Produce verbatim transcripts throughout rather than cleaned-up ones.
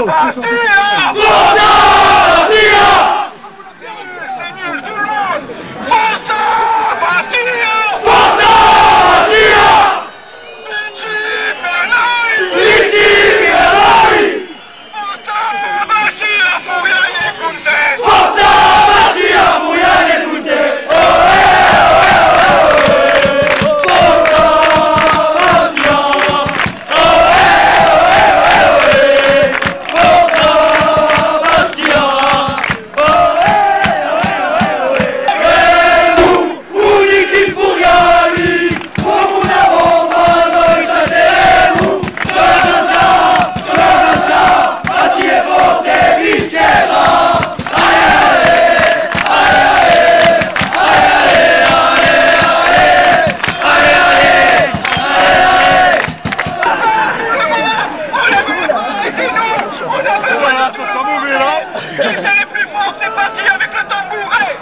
Bastia! Forza Bastia! Forza Bastia! Forza Bastia! Vincimi per noi! Vincimi per noi! Forza Bastia, furiani cun tè! Forza Bastia, furiani cun tè! Oè, oè, oè, oè! Forza Bastia! Oè, oè, oè, oè! Forza Bastia! Oè, oè, oè, oè! Unichi furiani, comu una bomba noi saltemu, noi saltemu, noi saltemu, ma si hè forte vincerà. Aiè, aiè, aiè, aiè. Voilà, ça, ça vous verra. Qui c'est le plus fort, c'est parti avec le tambouret.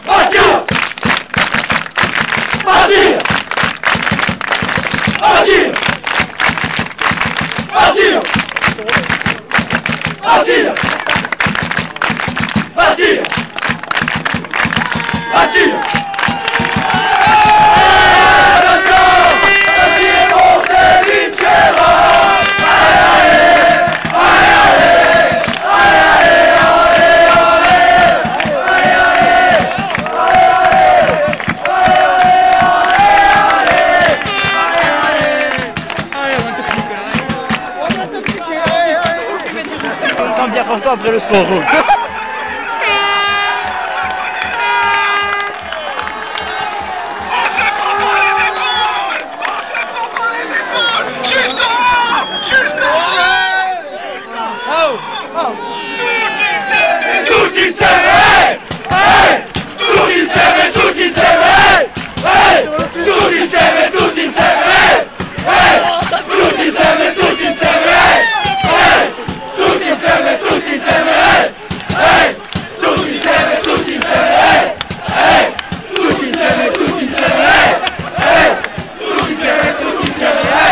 Bastia! Bastia! Bastia! Tant bien pour ça après le score. Tutti inseme, eh! Eh! Tutti inseme, tutti inseme, eh! Eh! Tutti inseme, tutti inseme, eh! Eh! Tutti inseme, tutti inseme, eh! Eh! Tutti inseme, tutti inseme, eh! Eh! Tutti inseme, tutti inseme, eh! Eh! Tutti inseme, tutti inseme, eh! Eh! Tutti inseme, tutti inseme, eh! Eh! Tutti inseme, tutti inseme, eh!